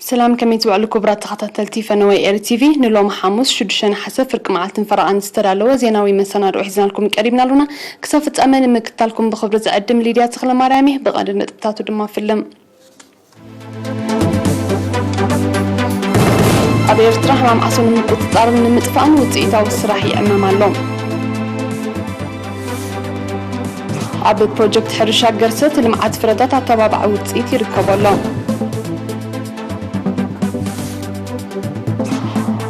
ሰላም፣ ከመይ ትውዕሉ ክቡራት ተኸታተልቲ ፈነወይ ኤሪ ቲቪ? ንሎሚ ሓሙስ ሽዱሽተ ነሓሰ ፍርቂ መዓልትን ፈረቓን ዝተዳለወ ዜናዊ መሰናድኦ ሒዝናልኩም ቀሪብና ኣሉና። ክሳብ ፍጻመ ንምክትታልኩም ብኽብሪ ዝዕድም ሊድያ ተኽለማርያም እየ። ብቐንዲ ነጥብታቱ ድማ ፍልም። ኣብ ኤርትራ ሕማም ዓሶ ንምቁጽጻርን ንምጥፋእን ውጽኢታዊ ስራሕ ይዕመም ኣሎ። ኣብ ፕሮጀክት ሕርሻ ገርሰት ልምዓት ፍረታት ኣተባባዒ ውጽኢት ይርከቦ ኣሎ።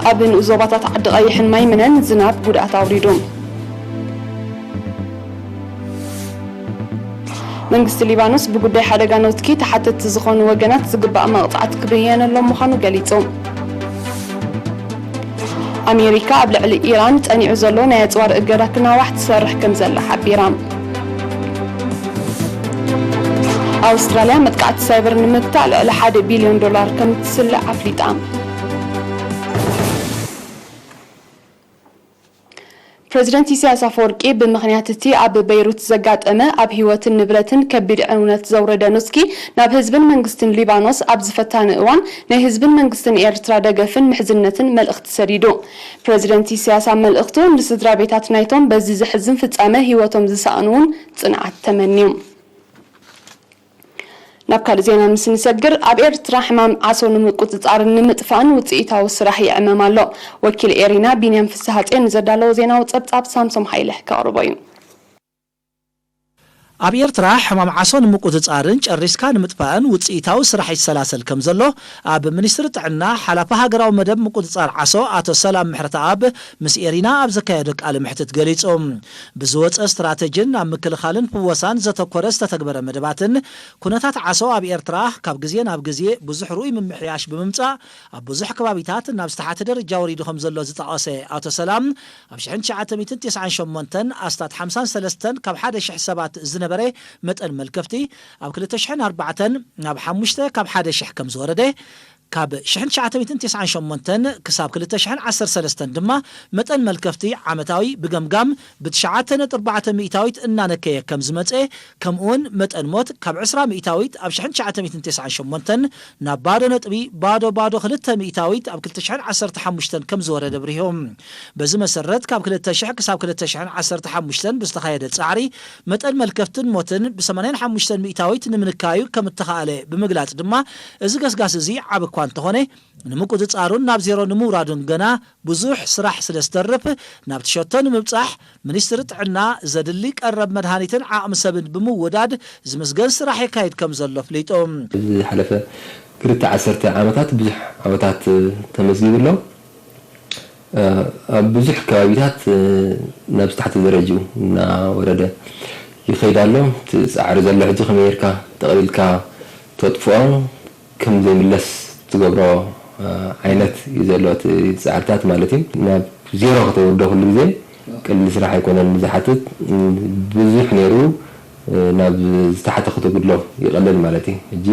ኣብ ንኡስ ዞባታት ዓዲ ቀይሕን ማይ ምነን ዝናብ ጉድኣት ኣውሪዱ። መንግስቲ ሊባኖስ ብጉዳይ ሓደጋ ነውትኪ ተሓተትቲ ዝኾኑ ወገናት ዝግባእ መቕጻዕቲ ክብየነሎም ምዃኑ ገሊጹ። ኣሜሪካ ኣብ ልዕሊ ኢራን ጸኒዑ ዘሎ ናይ ኣጽዋር እገዳ ክናዋሕ ትሰርሕ ከም ዘላ ሓቢራ። ኣውስትራልያ መጥቃዕቲ ሳይበር ንምግታእ ልዕሊ ሓደ ቢልዮን ዶላር ከም እትስልዕ ኣፍሊጣ። ፕረዚደንት ኢሳያስ ኣፈወርቂ ብምኽንያት እቲ ኣብ በይሩት ዘጋጠመ ኣብ ህይወትን ንብረትን ከቢድ ዕንውነት ዘውረደ ኑስኪ ናብ ህዝብን መንግስትን ሊባኖስ ኣብዚ ፈታኒ እዋን ናይ ህዝብን መንግስትን ኤርትራ ደገፍን ምሕዝነትን መልእኽቲ ሰዲዱ። ፕረዚደንት ኢሳያስ ኣብ መልእኽቱ ንስድራ ቤታት ናይቶም በዚ ዘሕዝን ፍጻመ ህይወቶም ዝሰኣኑ እውን ጽንዓት ተመንዩ። ናብ ካልእ ዜና ምስ ንሰግር፣ ኣብ ኤርትራ ሕማም ዓሶ ንምቁጽጻርን ንምጥፋእን ውጽኢታዊ ስራሕ ይዕመም ኣሎ። ወኪል ኤሪና ቢንያም ፍስሃጼ ንዘዳለዎ ዜናዊ ጸብጻብ ሳምሶም ሃይለ ከቕርቦ እዩ። ኣብ ኤርትራ ሕማም ዓሶ ንምቁጽጻርን ጨሪስካ ንምጥፋእን ውጽኢታዊ ስራሕ ይሰላሰል ከም ዘሎ ኣብ ሚኒስትሪ ጥዕና ሓላፊ ሃገራዊ መደብ ምቁጽጻር ዓሶ ኣቶ ሰላም ምሕረተኣብ ምስ ኤሪና ኣብ ዘካየዶ ቃለ መሕትት ገሊጹ። ብዝወጸ ስትራተጂን ኣብ ምክልኻልን ፍወሳን ዘተኮረ ዝተተግበረ መደባትን ኩነታት ዓሶ ኣብ ኤርትራ ካብ ግዜ ናብ ግዜ ብዙሕ ርኡይ ምምሕያሽ ብምምጻእ ኣብ ብዙሕ ከባቢታት ናብ ዝተሓተ ደረጃ ወሪዱ ከም ዘሎ ዝጠቐሰ ኣቶ ሰላም ኣብ ሽሕን ትሽዓተ ሚእትን ተስዓን ሸሞንተን ኣስታት ሓምሳን ሰለስተን ካብ ሓደ ሽሕ ሰባት ዝነበረ መጠን መልከፍቲ ኣብ ክልተ ሽሕን ኣርባዕተን ናብ ሓሙሽተ ካብ ሓደ ሽሕ ከም ዝወረደ ካብ ሽሕን ትሽዓተ ሚእትን ተስዓን ሸሞንተን ክሳብ ክልተ ሽሕን ዓሰርተ ሰለስተን ድማ መጠን መልከፍቲ ዓመታዊ ብገምጋም ብትሽዓተ ነጥቢ ኣርባዕተ ሚእታዊት እናነከየ ከም ዝመጸ፣ ከምኡውን መጠን ሞት ካብ ዕስራ ሚእታዊት ኣብ ሽሕን ትሽዓተ ሚእትን ተስዓን ሸሞንተን ናብ ባዶ ነጥቢ ባዶ ባዶ ክልተ ሚእታዊት ኣብ ክልተ ሽሕን ዓሰርተ ሓሙሽተን ከም ዝወረደ ኣብሪሁ። በዚ መሰረት ካብ ክልተ ሽሕ ክሳብ ክልተ ሽሕን ዓሰርተ ሓሙሽተን ብዝተኻየደ ጻዕሪ መጠን መልከፍትን ሞትን ብሰማንያን ሓሙሽተን ሚእታዊት ንምንካዩ ከም እተኻእለ ብምግላጽ ድማ፣ እዚ ገስጋስ እዚ ዓቢ እኳ እንተኾነ፣ ንምቁጽጻሩን ናብ ዜሮ ንምውራዱን ገና ብዙሕ ስራሕ ስለ ዝተርፍ፣ ናብቲ ሸቶ ንምብጻሕ ሚኒስትሪ ጥዕና ዘድሊ ቀረብ መድሃኒትን ዓቕሚ ሰብን ብምውዳድ ዝምስገን ስራሕ የካይድ ከም ዘሎ ኣፍሊጡ። ዝሓለፈ ክልተ ዓሰርተ ዓመታት ብዙሕ ዓወታት ተመዝጊቡ ኣሎ። ኣብ ብዙሕ ከባቢታት ናብ ዝተሓተ ደረጅኡ እናወረደ ይኸይድ ኣሎ። እቲ ጻዕሪ ዘሎ ሕጂ ከመይ ጌርካ ጠቕሊልካ ተጥፍኦ ከም ዘይምለስ ትገብሮ ዓይነት እዩ ዘሎ እቲ ጻዕርታት ማለት እዩ። ናብ ዜሮ ከተወርዶ ኩሉ ግዜ ቀሊል ስራሕ ኣይኮነን ዝሓትት። ብዙሕ ነይሩ ናብ ዝተሓተ ከተጉድሎ ይቐልል ማለት እዩ። ሕጂ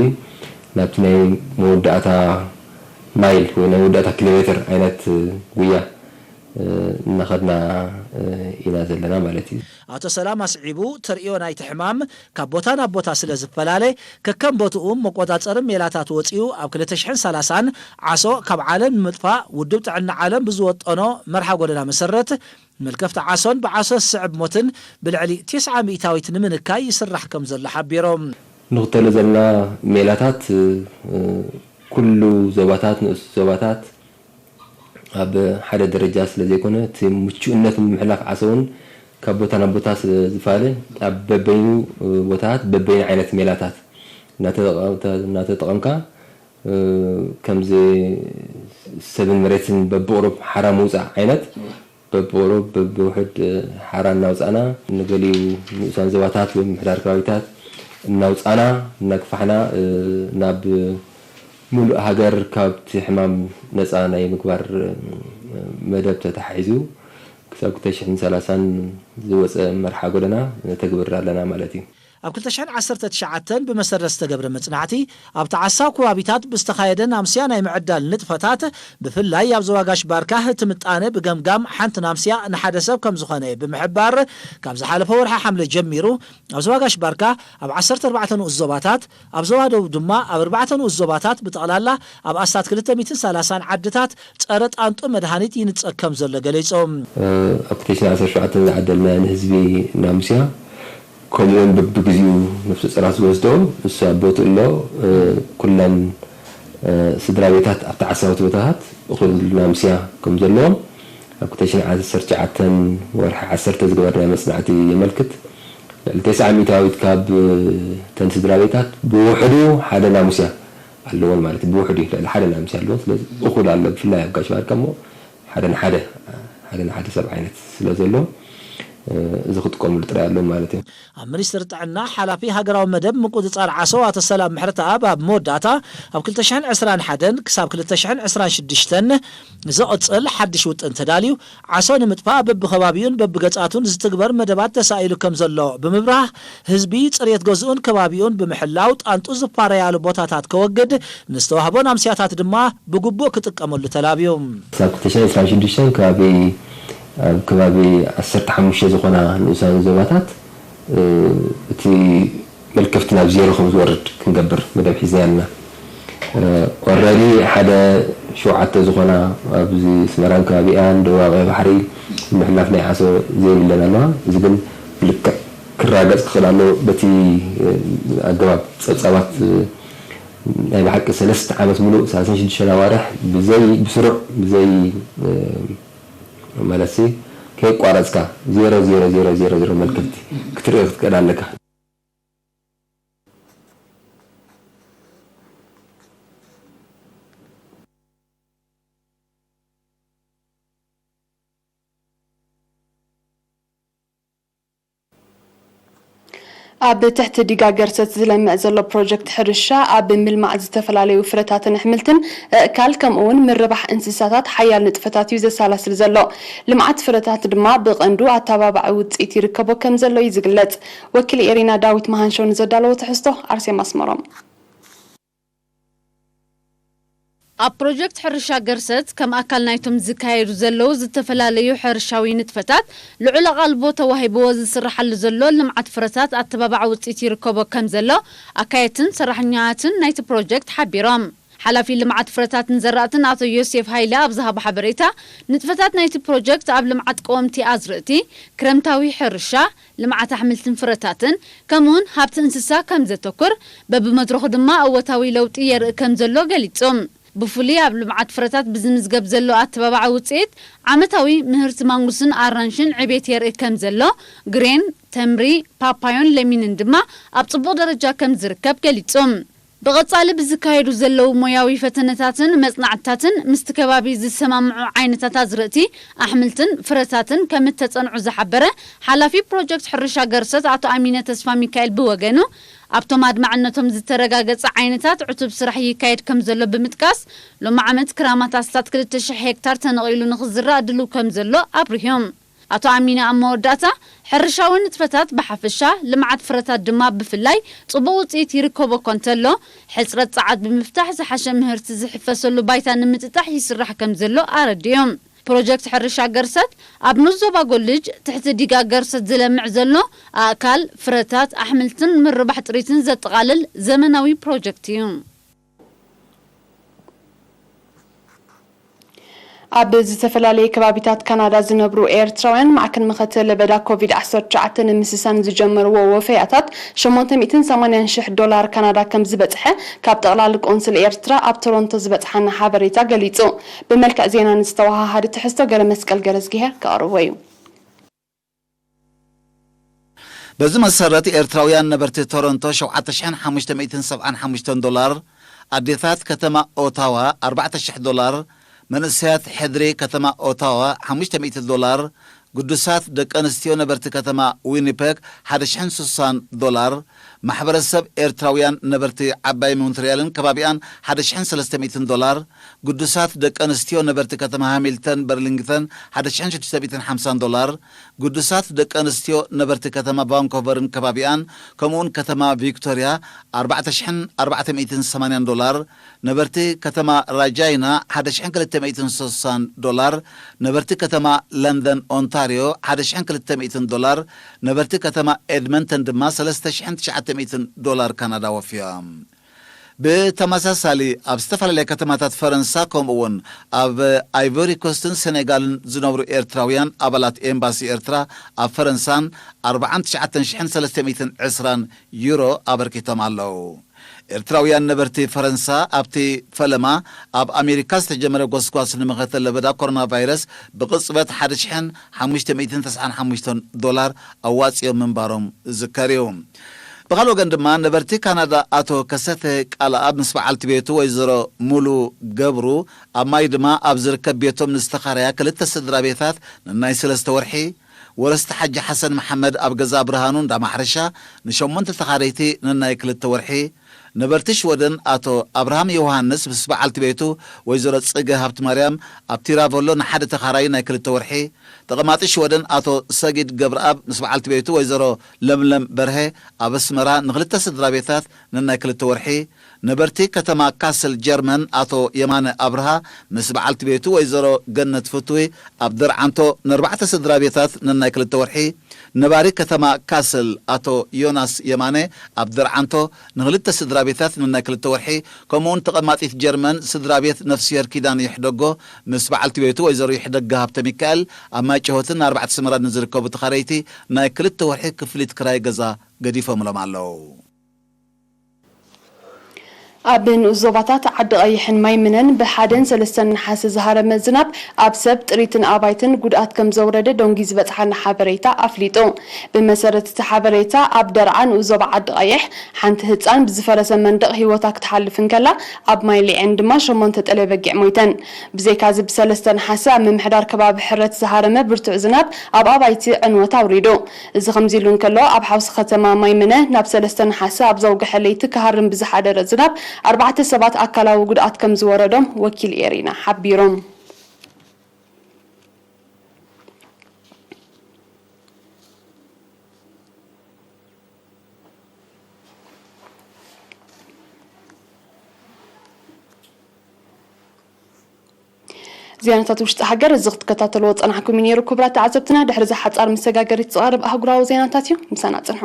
ናብቲ ናይ መወዳእታ ማይል ወይ ናይ መወዳእታ ኪሎ ሜትር ዓይነት ጉያ እናኸድና ኢና ዘለና ማለት እዩ። ኣቶ ሰላም ኣስዒቡ፣ ተርእዮ ናይቲ ሕማም ካብ ቦታ ናብ ቦታ ስለ ዝፈላለ፣ ከከም ቦትኡ መቆጻጸሪ ሜላታት ወጺኡ ኣብ ክልተ ሽሕን ሰላሳን ዓሶ ካብ ዓለም ንምጥፋእ ውድብ ጥዕና ዓለም ብዝወጠኖ መርሓ ጎደና መሰረት፣ መልከፍቲ ዓሶን ብዓሶ ዝስዕብ ሞትን ብልዕሊ ተስዓ ሚእታዊት ንምንካይ ይስራሕ ከም ዘሎ ሓቢሮም። ንኽተሎ ዘለና ሜላታት፣ እ፣ ኩሉ ዞባታት፣ ንኡስ ዞባታት ኣብ ሓደ ደረጃ ስለ ዘይኮነ፣ እቲ ምቹእነት ንምሕላፍ ዓሶ እውን ካብ ቦታ ናብ ቦታ ስለ ዝፈላለ፣ ኣብ በበይኑ ቦታታት በበይኑ ዓይነት ሜላታት እናተጠቐ-፣ እናተጠቐምካ፣ እ፣ ከምዚ ሰብን መሬትን በብቑሩብ ሓራ ምውፃእ ዓይነት፣ በብቑሩብ በብውሑድ ሓራ እናውፃእና፣ ንገሊኡ ንኡሳን ዞባታት ወይ ምምሕዳር ከባቢታት እናውፃእና፣ እናግፋሕና፣ እ፣ ናብ ሙሉእ ሃገር ካብቲ ሕማም ነፃ ናይ ምግባር መደብ ተተሓሒዙ ክሳብ ክልተ ሽሕን ሰላሳን ዝወፀ መርሓ ጎደና ነተግብር ኣለና ማለት እዩ። ኣብ ክልተ ሽሕን ዓሰርተ ትሽዓተን ብመሰረት ዝተገብረ መጽናዕቲ፣ ኣብ ተዓሳብ ከባቢታት ብዝተኻየደ ናምስያ ናይ ምዕዳል ንጥፈታት፣ ብፍላይ ኣብ ዞባ ጋሽ ባርካ እቲ ምጣነ ብገምጋም ሓንቲ ናምስያ ንሓደ ሰብ ከም ዝኾነ ብምሕባር፣ ካብ ዝሓለፈ ወርሒ ሓምለ ጀሚሩ ኣብ ዞባ ጋሽ ባርካ ኣብ ዓሰርተ ኣርባዕተ ንኡስ ዞባታት፣ ኣብ ዞባ ደቡብ ድማ ኣብ ኣርባዕተ ንኡስ ዞባታት ብጠቕላላ ኣብ ኣስታት ክልተ ሚእትን ሰላሳን ዓድታት ጸረ ጣንጡ መድሃኒት ይንጸግ ከም ዘሎ ገሊጾም። ኣብ ክልተ ሽሕን ዓሰርተ ሸውዓተን ዝዓደልና ንህዝቢ ናምስያ፣ ከምኡውን በብግዚኡ ነፍሰ ጾራት ዝወስደኦም፣ እሱ ኣብ ቦትኡ ኣሎ። ኩለን ስድራ ቤታት ኣብቲ ዓሳብቲ ቦታታት እኹል ናምስያ ከም ዘለዎም ኣብ ክልተ ሽሕን ዓሰርተ ትሽዓተን ወርሒ ዓሰርተ ዝገበርናዮ መጽናዕቲ የመልክት። ልዕሊ ተስዓ ሚእታዊት ካብ እተን ስድራ ቤታት ብውሕዱ ሓደ ናምስያ ኣለወን ማለት እዩ። ብውሕዱ ልዕሊ ሓደ ናምስያ ኣለወን። ስለዚ እኹል ኣሎ፣ ብፍላይ ኣብ ጋሽ ባርካ እሞ ሓደ ንሓደ፣ ሓደ ንሓደ ሰብ ዓይነት ስለ ዘሎ፣ እዚ ክጥቀምሉ ጥራይ ኣለዎም ማለት እዩ። ኣብ ሚኒስትሪ ጥዕና ሓላፊ ሃገራዊ መደብ ምቁጽጻር ዓሶ ኣቶ ሰላም ምሕረተኣብ ኣብ መወዳእታ፣ ኣብ ክልተ ሽሕን ዕስራን ሓደን ክሳብ ክልተ ሽሕን ዕስራን ሽዱሽተን ዝቕጽል ሓድሽ ውጥን ተዳልዩ፣ ዓሶ ንምጥፋእ በብኸባቢኡን በብገጻቱን ዝትግበር መደባት ተሳኢሉ ከም ዘሎ ብምብራህ፣ ህዝቢ ጽሬት ገዝኡን ከባቢኡን ብምሕላው ጣንጡ ዝፋረያሉ ቦታታት ከወግድ፣ ንዝተዋህቦ ናምስያታት ድማ ብግቡእ ክጥቀመሉ ተላብዩ። ክሳብ ክልተ ሽሕን ዕስራን ሽዱሽተን ከባቢ፣ ኣብ ከባቢ ዓሰርተ ሓሙሽተ ዝኾና ንኡሳን ዞባታት፣ እ፣ እቲ መልከፍቲ ናብ ዜሮ ከም ዝወርድ ክንገብር መደብ ሒዝና ኣለና። ኦረዲ ሓደ ሸውዓተ ዝኾና ኣብዚ ኣስመራን ከባቢኣን ደቡባዊ ቀይሕ ባሕሪ ምሕላፍ ናይ ዓሶ ዘይብለን ኣለዋ። እዚ ግን ብልክዕ ክራገጽ ክኽእል ኣለዎ። በቲ፣ እ፣ ኣገባብ ጸብጻባት፣ እ፣ ናይ ብሓቂ ሰለስተ ዓመት ሙሉእ ሰላሳን ሽዱሽተን ኣዋርሕ ብዘይ፣ ብስሩዕ ብዘይ፣ እ፣ ማለት ሲ ከይቋረጽካ ዜሮ ዜሮ ዜሮ ዜሮ ዜሮ መልከፍቲ ክትርኢ ክትክእል ኣለካ። ኣብ ትሕቲ ዲጋ ገርሰት ዝለምዕ ዘሎ ፕሮጀክት ሕርሻ፣ ኣብ ምልማዕ ዝተፈላለዩ ፍረታትን ኣሕምልትን፣ ኣእካል፣ ከምኡ'ውን ምርባሕ እንስሳታት ሓያል ንጥፈታት እዩ ዘሰላስል ዘሎ። ልምዓት ፍረታት ድማ ብቐንዱ ኣተባባዒ ውጽኢት ይርከቦ ከም ዘሎ እዩ ዝግለጽ። ወኪል ኤሪና ዳዊት መሃንሸው ንዘዳለዎ ትሕዝቶ ኣርሴማ ኣስመሮም። ኣብ ፕሮጀክት ሕርሻ ገርሰት ከም ኣካል ናይቶም ዝካየዱ ዘለዉ ዝተፈላለዩ ሕርሻዊ ንጥፈታት ልዑል ኣቓልቦ ተዋሂብዎ ዝስራሓሉ ዘሎ ልምዓት ፍረታት ኣተባባዒ ውፅኢት ይርከቦ ከም ዘሎ ኣካየድትን ሰራሕኛታትን ናይቲ ፕሮጀክት ሓቢሮም። ሓላፊ ልምዓት ፍረታትን ዘራእትን ኣቶ ዮሴፍ ሃይለ ኣብ ዝሃቦ ሓበሬታ፣ ንጥፈታት ናይቲ ፕሮጀክት ኣብ ልምዓት ቀወምቲ ኣዝርእቲ፣ ክረምታዊ ሕርሻ፣ ልምዓት ኣሕምልትን ፍረታትን፣ ከምኡውን ሃብቲ እንስሳ ከም ዘተኩር፣ በብመድረኹ ድማ እወታዊ ለውጢ የርኢ ከም ዘሎ ገሊጹ። ብፍሉይ ኣብ ልምዓት ፍረታት ብዝምዝገብ ዘሎ ኣተባባዒ ውጽኢት፣ ዓመታዊ ምህርቲ ማንጉስን ኣራንሽን ዕቤት የርኢ ከም ዘሎ፣ ግሬን፣ ተምሪ፣ ፓፓዮን ለሚንን ድማ ኣብ ጽቡቕ ደረጃ ከም ዝርከብ ገሊጹ። ብቐጻሊ ብዝካየዱ ዘለዉ ሞያዊ ፈተነታትን መጽናዕትታትን፣ ምስቲ ከባቢ ዝሰማምዑ ዓይነታት ኣዝርእቲ፣ ኣሕምልትን ፍረታትን ከም እተጸንዑ ዝሓበረ ሓላፊ ፕሮጀክት ሕርሻ ገርሰት ኣቶ ኣሚነ ተስፋሚካኤል ብወገኑ፣ ኣብቶም ኣድማዕነቶም ዝተረጋገጸ ዓይነታት ዕቱብ ስራሕ ይካየድ ከም ዘሎ ብምጥቃስ፣ ሎሚ ዓመት ክራማት ኣስታት ክልተ ሽሕ ሄክታር ተነቒሉ ንኽዝራእ ድሉው ከም ዘሎ ኣብሪሁ። ኣቶ ኣሚነ ኣብ መወዳእታ፣ ሕርሻዊ ንጥፈታት ብሓፈሻ፣ ልምዓት ፍረታት ድማ ብፍላይ ጽቡቕ ውጽኢት ይርከቦ እኳ እንተሎ፣ ሕጽረት ጸዓት ብምፍታሕ ዝሓሸ ምህርቲ ዝሕፈሰሉ ባይታ ንምጥጣሕ ይስራሕ ከም ዘሎ ኣረዲኡ። ፕሮጀክት ሕርሻ ገርሰት ኣብ ንኡስ ዞባ ጎልጅ ትሕቲ ዲጋ ገርሰት ዝለምዕ ዘሎ ኣእካል፣ ፍረታት፣ ኣሕምልትን ምርባሕ ጥሪትን ዘጠቓልል ዘመናዊ ፕሮጀክት እዩ። ኣብ ዝተፈላለየ ከባቢታት ካናዳ ዝነብሩ ኤርትራውያን፣ ማዕከን መኸተ ለበዳ ኮቪድ ዓሰርተ ትሽዓተ ንምስሳን ዝጀመርዎ ወፈያታት፣ ሸሞንተ ሚእትን ሰማንያን ሽሕ ዶላር ካናዳ ከም ዝበጽሐ፣ ካብ ጠቕላሊ ቆንስል ኤርትራ ኣብ ቶሮንቶ ዝበጽሓና ሓበሬታ ገሊጹ። ብመልክዕ ዜና ንዝተወሃሃደ ትሕዝቶ፣ ገረመስቀል ገረዝግሄር ከቕርቦ እዩ። በዚ መሰረት፣ ኤርትራውያን ነበርቲ ቶሮንቶ ሸውዓተ ሽሕን ሓሙሽተ ሚእትን ሰብዓን ሓሙሽተን ዶላር፣ ኣዴታት ከተማ ኦታዋ ኣርባዕተ ሽሕ ዶላር፣ መንእሰያት ሕድሪ ከተማ ኦታዋ ሓሙሽተ ሚእቲ ዶላር፣ ግዱሳት ደቂ ኣንስትዮ ነበርቲ ከተማ ዊኒፐግ ሓደ ሽሕን ስሳን ዶላር፣ ማሕበረሰብ ኤርትራውያን ነበርቲ ዓባይ ሞንትሪያልን ከባቢኣን ሓደ ሽሕን ሰለስተ ሚእትን ዶላር፣ ግዱሳት ደቂ ኣንስትዮ ነበርቲ ከተማ ሃሚልተን በርሊንግተን ሓደ ሽሕን ሽዱሽተ ሚእትን ሓምሳን ዶላር፣ ግዱሳት ደቂ ኣንስትዮ ነበርቲ ከተማ ቫንኮቨርን ከባቢኣን ከምኡውን ከተማ ቪክቶርያ ኣርባዕተ ሽሕን ኣርባዕተ ሚእትን ሰማንያን ዶላር፣ ነበርቲ ከተማ ራጃይና ሓደ ሽሕን ክልተ ሚእትን ስሳን ዶላር፣ ነበርቲ ከተማ ለንደን ኦንታርዮ ሓደ ሽሕን ክልተ ሚእትን ዶላር፣ ነበርቲ ከተማ ኤድመንተን ድማ ሰለስተ ሽሕን ትሽዓተ ሚእትን ዶላር ካናዳ ወፍዮም። ብተመሳሳሊ ኣብ ዝተፈላለያ ከተማታት ፈረንሳ ከምኡ እውን ኣብ ኣይቮሪ ኮስትን ሴኔጋልን ዝነብሩ ኤርትራውያን ኣባላት ኤምባሲ ኤርትራ ኣብ ፈረንሳን ኣርባዓን ትሽዓተን ሽሕን ሰለስተ ሚእትን ዕስራን ዩሮ ኣበርኪቶም ኣለዉ። ኤርትራውያን ነበርቲ ፈረንሳ ኣብቲ ፈለማ ኣብ ኣሜሪካ ዝተጀመረ ጎስጓስ ንመኸተ ለበዳ ኮሮና ቫይረስ ብቕጽበት ሓደ ሽሕን ሓሙሽተ ሚእትን ተስዓን ሓሙሽተን ዶላር ኣዋጺኦም ምንባሮም ዝዝከር እዩ። ብኻልእ ወገን ድማ ነበርቲ ካናዳ ኣቶ ከሰተ ቃልኣብ ምስ በዓልቲ ቤቱ ወይዘሮ ሙሉ ገብሩ ኣብ ማይ ድማ ኣብ ዝርከብ ቤቶም ንዝተኻረያ ክልተ ስድራ ቤታት ንናይ ሰለስተ ወርሒ፣ ወረስቲ ሓጂ ሓሰን መሓመድ ኣብ ገዛ ብርሃኑ እንዳ ማሕረሻ ንሸሞንተ ተኻረይቲ ንናይ ክልተ ወርሒ፣ ነበርቲ ሽወደን ኣቶ ኣብርሃም ዮሃንስ ምስ በዓልቲ ቤቱ ወይዘሮ ጽገ ሃብቲ ማርያም ኣብ ቲራቮሎ ንሓደ ተኻራይ ናይ ክልተ ወርሒ፣ ተቐማጢ ሽወደን ኣቶ ሰጊድ ገብረኣብ ምስ በዓልቲ ቤቱ ወይዘሮ ለምለም በርሀ ኣብ ኣስመራ ንክልተ ስድራ ቤታት ነናይ ክልተ ወርሒ፣ ነበርቲ ከተማ ካስል ጀርመን ኣቶ የማነ ኣብርሃ ምስ በዓልቲ ቤቱ ወይዘሮ ገነት ፍትዊ ኣብ ደርዓንቶ ነርባዕተ ስድራ ቤታት ነናይ ክልተ ወርሒ፣ ነባሪ ከተማ ካስል ኣቶ ዮናስ የማነ ኣብ ደርዓንቶ ንክልተ ስድራ ቤታት ነናይ ክልተ ወርሒ፣ ከምኡውን ተቐማጢት ጀርመን ስድራ ቤት ነፍስሄር ኪዳን ይሕደጎ ምስ በዓልቲ ቤቱ ወይዘሮ ይሕደጋ ሃብተ ሚካኤል ኣብ ማይጨሆትን ኣርባዕተ ስመራን ንዝርከቡ ተኻረይቲ ናይ ክልተ ወርሒ ክፍሊት ክራይ ገዛ ገዲፎምሎም ኣለዉ። ኣብ ንኡስ ዞባታት ዓዲ ቀይሕን ማይ ምነን ብሓደን ሰለስተን ነሓሰ ዝሃረመ ዝናብ ኣብ ሰብ ጥሪትን ኣባይትን ጉድኣት ከም ዘውረደ ደንጉዩ ዝበጽሓና ሓበሬታ ኣፍሊጡ። ብመሰረት እቲ ሓበሬታ ኣብ ደርዓ ንኡስ ዞባ ዓዲ ቀይሕ ሓንቲ ህጻን ብዝፈረሰ መንደቕ ህይወታ ክትሓልፍ እንከላ ኣብ ማይ ሊዕን ድማ ሸሞንተ ጠለይ በጊዕ ሞይተን። ብዘይካዚ ብሰለስተ ነሓሰ ኣብ ምምሕዳር ከባቢ ሕረት ዝሃረመ ብርቱዕ ዝናብ ኣብ ኣባይቲ ዕንወት ኣውሪዱ። እዚ ከምዚ ኢሉ እንከሎ ኣብ ሓውሲ ከተማ ማይ ምነ ናብ ሰለስተ ነሓሰ ኣብ ዘውግሐ ለይቲ ክሃርም ብዝሓደረ ዝናብ ኣርባዕተ ሰባት ኣካላዊ ጉድኣት ከም ዝወረዶም ወኪል ኤሪና ሓቢሮም። ዜናታት ውሽጢ ሃገር እዚ ክትከታተልዎ ጸናሕኩም እዩ ነይሩ። ክቡራት ተዓዘብትና፣ ድሕሪ እዚ ሓጻር መሰጋገሪት ዝቐርብ ኣህጉራዊ ዜናታት እዩ። ምሳና ጽንሑ።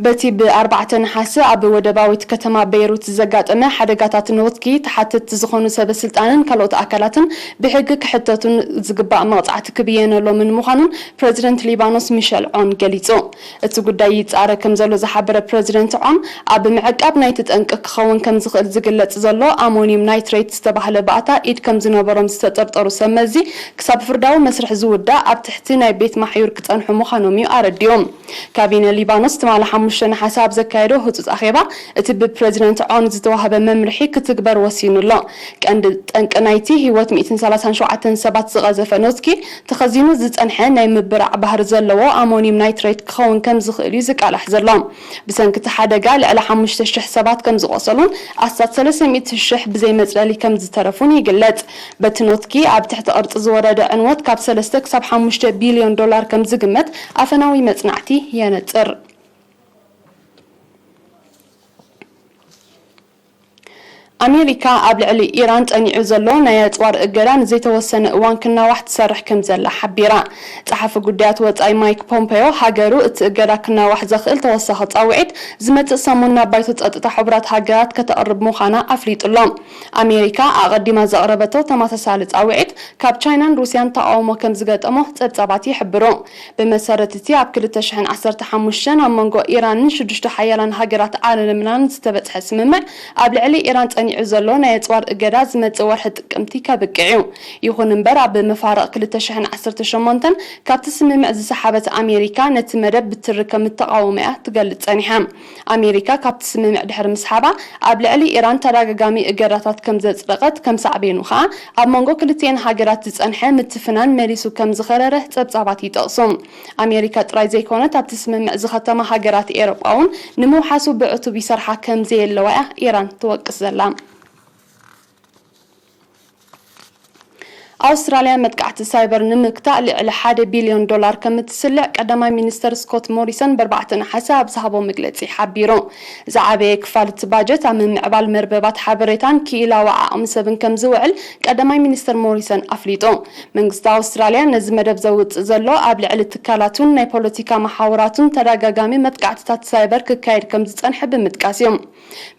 በቲ ብ4 ነሓሰ ኣብ ወደባዊት ከተማ ቤይሩት ዘጋጠመ ሓደጋታት ኖትኪ ተሓተትቲ ዝኾኑ ሰበ ስልጣንን ካልኦት ኣካላትን ብሕጊ ክሕተቱን ዝግባእ መቕጻዕቲ ክብየነሎምን ምዃኑን ፕረዚደንት ሊባኖስ ሚሸል ዖን ገሊጹ። እቲ ጉዳይ ይጻረ ከም ዘሎ ዝሓበረ ፕረዚደንት ዖን፣ ኣብ ምዕቃብ ናይቲ ጠንቂ ክኸውን ከም ዝኽእል ዝግለጽ ዘሎ ኣሞኒየም ናይትሬት ዝተባህለ ባእታ ኢድ ከም ዝነበሮም ዝተጠርጠሩ ሰብ መዚ ክሳብ ፍርዳዊ መስርሕ ዝውዳእ ኣብ ትሕቲ ናይ ቤት ማሕዩር ክጸንሑ ምዃኖም እዩ ኣረዲኡ። ካቢነ ሊባኖስ ትማሊ ሓሙሽተ ነሓሰ ኣብ ዘካየዶ ህጹጽ ኣኼባ፣ እቲ ብፕረዚደንት ዖን ዝተዋህበ መምርሒ ክትግበር ወሲኑ ኣሎ። ቀንዲ ጠንቂ ናይቲ ህይወት ሚእትን ሰላሳን ሸውዓተን ሰባት ዝቐዘፈ ኖትኪ ተኸዚኑ ዝጸንሐ ናይ ምብራዕ ባህሪ ዘለዎ ኣሞኒየም ናይትሬት ክኸውን ከም ዝኽእል እዩ ዝቃላሕ ዘሎ። ብሰንኪ እቲ ሓደጋ ልዕሊ ሓሙሽተ ሽሕ ሰባት ከም ዝቖሰሉን ኣስታት ሰለስተ ሚእቲ ሽሕ ብዘይ መጽለሊ ከም ዝተረፉን ይግለጽ። በቲ ኖትኪ ኣብ ትሕቲ ቅርጺ ዝወረደ ዕንወት ካብ ሰለስተ ክሳብ ሓሙሽተ ቢልዮን ዶላር ከም ዝግመት ኣፈናዊ መጽናዕቲ የነጽር። ኣሜሪካ ኣብ ልዕሊ ኢራን ጸኒዑ ዘሎ ናይ ኣጽዋር እገዳ ንዘይተወሰነ እዋን ክናዋሕ ትሰርሕ ከም ዘላ ሓቢራ። ጸሓፊ ጉዳያት ወጻኢ ማይክ ፖምፔዮ፣ ሃገሩ እቲ እገዳ ክናዋሕ ዘኽእል ተወሳኺ ጻውዒት ዝመጽእ ሰሙን ናብ ባይቶ ጸጥታ ሕቡራት ሃገራት ከተቕርብ ምዃና ኣፍሊጡ ኣሎ። ኣሜሪካ ኣቐዲማ ዘቕረበቶ ተመሳሳሊ ጻውዒት ካብ ቻይናን ሩስያን ተቓውሞ ከም ዝገጠሞ ጸብጻባት ይሕብሩ። ብመሰረት እቲ ኣብ ክልተ ሽሕን ዓሰርተ ሓሙሽተን ኣብ መንጎ ኢራንን ሽዱሽተ ሓያላን ሃገራት ዓለምናን ዝተበጽሐ ስምምዕ፣ ኣብ ልዕሊ ኢራን ኒዑ ዘሎ ናይ ኣጽዋር እገዳ ዝመጽእ ወርሒ ጥቅምቲ ከብቅዕ እዩ። ይኹን እምበር፣ ኣብ መፋርቕ ክልተ ሽሕን ዓሰርተ ሸሞንተን ካብቲ ስምምዕ ዝሰሓበት ኣሜሪካ፣ ነቲ መደብ ብትሪ ከም እተቓወመ እያ ትገልጽ ጸኒሓ። ኣሜሪካ ካብቲ ስምምዕ ድሕሪ ምስሓባ፣ ኣብ ልዕሊ ኢራን ተደጋጋሚ እገዳታት ከም ዘጽደቐት፣ ከም ሳዕቤኑ ኸኣ ኣብ መንጎ ክልቲኤን ሃገራት ዝጸንሐ ምትፍናን መሊሱ ከም ዝኸረረ ጸብጻባት ይጠቕሱ። ኣሜሪካ ጥራይ ዘይኮነት፣ ኣብቲ ስምምዕ ዝኸተማ ሃገራት ኤውሮጳ እውን ንምውሓሱ ብዕቱብ ይሰርሓ ከም ዘየለዋ እያ ኢራን ትወቅስ ዘላ። ኣውስትራልያ መጥቃዕቲ ሳይበር ንምግታእ ልዕሊ ሓደ ቢልዮን ዶላር ከም እትስልዕ ቀዳማይ ሚኒስተር ስኮት ሞሪሰን በርባዕተ ነሓሰ ኣብ ዝሃቦ መግለጺ ሓቢሩ። ዝዓበየ ክፋል እቲ ባጀት ኣብ ምምዕባል መርበባት ሓበሬታን ክኢላዊ ዓቕሚ ሰብን ከም ዝውዕል ቀዳማይ ሚኒስተር ሞሪሰን ኣፍሊጡ። መንግስቲ ኣውስትራልያ ነዚ መደብ ዘውጽእ ዘሎ ኣብ ልዕሊ ትካላቱን ናይ ፖለቲካ መሓውራቱን ተደጋጋሚ መጥቃዕትታት ሳይበር ክካየድ ከም ዝጸንሐ ብምጥቃስ እዩ።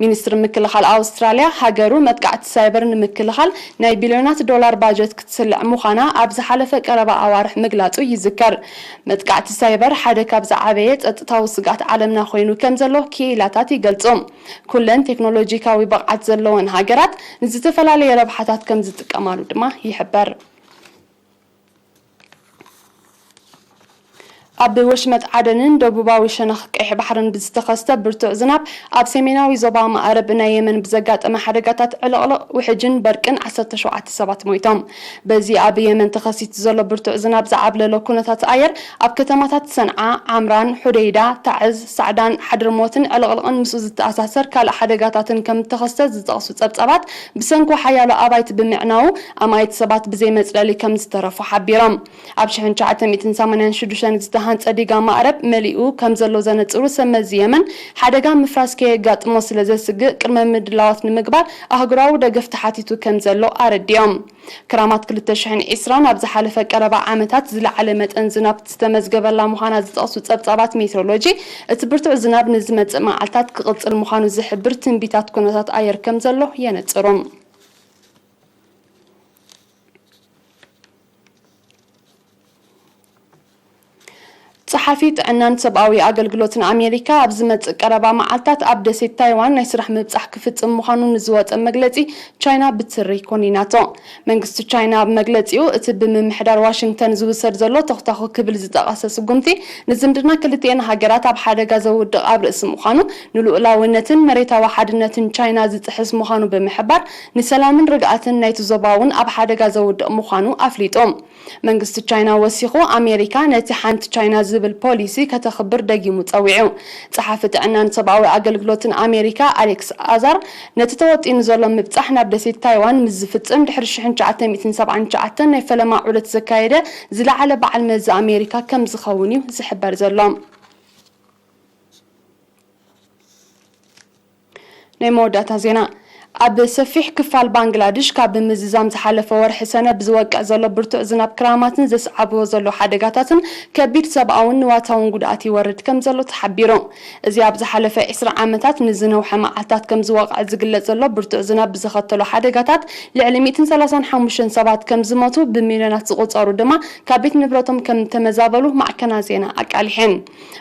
ሚኒስትሪ ምክልኻል ኣውስትራልያ፣ ሃገሩ መጥቃዕቲ ሳይበር ንምክልኻል ናይ ቢልዮናት ዶላር ባጀት ክትስልዕ ምዃና ኣብ ዝሓለፈ ቀረባ ኣዋርሕ ምግላጹ ይዝከር። መጥቃዕቲ ሳይበር ሓደ ካብ ዝዓበየ ጸጥታዊ ስግኣት ዓለምና ኮይኑ ከም ዘሎ ክኢላታት ይገልጹ። ኩለን ቴክኖሎጂካዊ ብቕዓት ዘለወን ሃገራት ንዝተፈላለየ ረብሓታት ከም ዝጥቀማሉ ድማ ይሕበር። ኣብ ወሽመጥ ዓደንን ደቡባዊ ሸነኽ ቀይሕ ባሕርን ብዝተኸስተ ብርቱዕ ዝናብ፣ ኣብ ሰሜናዊ ዞባ ማዕረብ ናይ የመን ብዘጋጠመ ሓደጋታት ዕልቕልቕ ውሕጅን በርቅን ዓሰርተ ሸውዓተ ሰባት ሞይቶም። በዚ ኣብ የመን ተኸሲቱ ዘሎ ብርቱዕ ዝናብ ዝዓብለሎ ኩነታት ኣየር፣ ኣብ ከተማታት ሰንዓ፣ ዓምራን፣ ሑደይዳ፣ ታዕዝ፣ ሳዕዳን፣ ሓድርሞትን ዕልቕልቕን ምስኡ ዝተኣሳሰር ካልእ ሓደጋታትን ከም እተኸስተ ዝጠቕሱ ጸብጻባት፣ ብሰንኩ ሓያሎ ኣባይቲ ብምዕናዉ፣ ኣማኢት ሰባት ብዘይ መጽለሊ ከም ዝተረፉ ሓቢሮም። ኣብ ሽሕን ትሽዓተ ሚእትን ሰማንያን ሽዱሽተን ዝተሃንጸ ዲጋ ማዕረብ መሊኡ ከም ዘሎ ዘነጽሩ ሰብ መዚ የመን፣ ሓደጋ ምፍራስ ከየጋጥሞ ስለ ዘስግእ፣ ቅድመ ምድላዋት ንምግባር ኣህጉራዊ ደገፍ ተሓቲቱ ከም ዘሎ ኣረዲኦም። ክራማት ክልተ ሽሕን ዕስራን ኣብ ዝሓለፈ ቀረባ ዓመታት ዝለዓለ መጠን ዝናብ ዝተመዝገበላ ምዃና ዝጠቕሱ ጸብጻባት ሜትሮሎጂ፣ እቲ ብርቱዕ ዝናብ ንዝመጽእ መዓልታት ክቕጽል ምዃኑ ዝሕብር ትንቢታት ኩነታት ኣየር ከም ዘሎ የነጽሩ። ጸሓፊ ጥዕናን ሰብኣዊ ኣገልግሎትን ኣሜሪካ፣ ኣብ ዝመጽእ ቀረባ መዓልታት ኣብ ደሴት ታይዋን ናይ ስራሕ ምብጻሕ ክፍጽም ምዃኑ ንዝወጸ መግለጺ ቻይና ብትሪ ኮኒናቶ። መንግስቲ ቻይና ኣብ መግለጺኡ፣ እቲ ብምምሕዳር ዋሽንግተን ዝውሰድ ዘሎ ተኹታኹ ክብል ዝጠቐሰ ስጉምቲ፣ ንዝምድና ክልቲኤን ሃገራት ኣብ ሓደጋ ዘውድቕ ኣብ ርእሲ ምዃኑ፣ ንልኡላውነትን መሬታዊ ሓድነትን ቻይና ዝጥሕስ ምዃኑ ብምሕባር፣ ንሰላምን ርግኣትን ናይቲ ዞባ እውን ኣብ ሓደጋ ዘውድቕ ምዃኑ ኣፍሊጡ። መንግስቲ ቻይና ወሲኹ፣ ኣሜሪካ ነቲ ሓንቲ ቻይና ዝብል ፖሊሲ ከተኽብር ደጊሙ ጸዊዑ። ጸሓፊ ጥዕናን ሰብኣዊ ኣገልግሎትን ኣሜሪካ ኣሌክስ ኣዛር፣ ነቲ ተወጢኑ ዘሎ ምብጻሕ ናብ ደሴት ታይዋን ምስ ዝፍጽም፣ ድሕሪ ሽሕን ትሽዓተ ሚእትን ሰብዓን ትሽዓተን ናይ ፈለማ ዑደት ዘካየደ ዝለዓለ በዓል መዚ ኣሜሪካ ከም ዝኸውን እዩ ዝሕበር ዘሎ። ናይ መወዳእታ ዜና። ኣብ ሰፊሕ ክፋል ባንግላድሽ፣ ካብ ምዝዛም ዝሓለፈ ወርሒ ሰነ ብዝወቅዕ ዘሎ ብርቱዕ ዝናብ ክራማትን ዘስዓብዎ ዘሎ ሓደጋታትን፣ ከቢድ ሰብኣውን ንዋታውን ጉድኣት ይወርድ ከም ዘሎ ተሓቢሩ። እዚ ኣብ ዝሓለፈ ዕስራ ዓመታት ንዝነውሐ መዓልታት ከም ዝወቕዐ ዝግለጽ ዘሎ ብርቱዕ ዝናብ ብዘኸተሎ ሓደጋታት፣ ልዕሊ ሚእትን ሰላሳን ሓሙሽተን ሰባት ከም ዝሞቱ፣ ብሚልዮናት ዝቑጸሩ ድማ ካብ ቤት ንብረቶም ከም ተመዛበሉ ማዕከናት ዜና ኣቃሊሐን።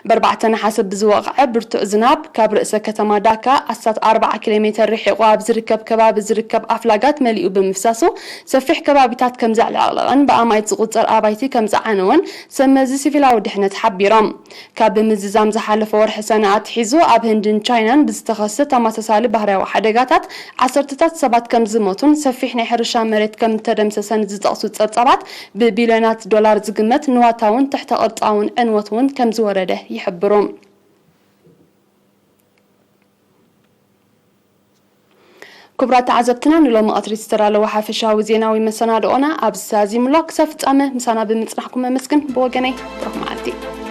በርባዕተ ነሓሰ ብዝወቕዐ ብርቱዕ ዝናብ፣ ካብ ርእሰ ከተማ ዳካ ኣስታት ኣርብዓ ኪሎ ሜተር ርሒቑ ኣብ ዝርከብ ከባቢ ዝርከብ ኣፍላጋት መሊኡ ብምፍሳሱ፣ ሰፊሕ ከባቢታት ከም ዘዕለቕለቐን ብኣማኢት ዝቑጸር ኣባይቲ ከም ዝዓነወን ሰብ መዚ ሲቪላዊ ድሕነት ሓቢሮም። ካብ ብምዝዛም ዝሓለፈ ወርሒ ሰነ ኣትሒዙ፣ ኣብ ህንድን ቻይናን ብዝተኸስተ ተመሳሳሊ ባህርያዊ ሓደጋታት፣ ዓሰርተታት ሰባት ከም ዝሞቱን ሰፊሕ ናይ ሕርሻ መሬት ከም እተደምሰሰን ዝጠቕሱ ጸብጻባት፣ ብቢልዮናት ዶላር ዝግመት ንዋታውን ትሕተ ቅርጻውን ዕንወት እውን ከም ዝወረደ ይሕብሩ። ክቡራት ተዓዘብትና፣ ንሎሚ ቀትሪ ዝተዳለወ ሓፈሻዊ ዜናዊ መሰናድኦና ኣብዚ ተዛዚሙ ኣሎ። ክሳብ ፍጻመ ምሳና ብምጽናሕኩም ኣመስግን። ብወገነይ፣ ብሩኽ መዓልቲ።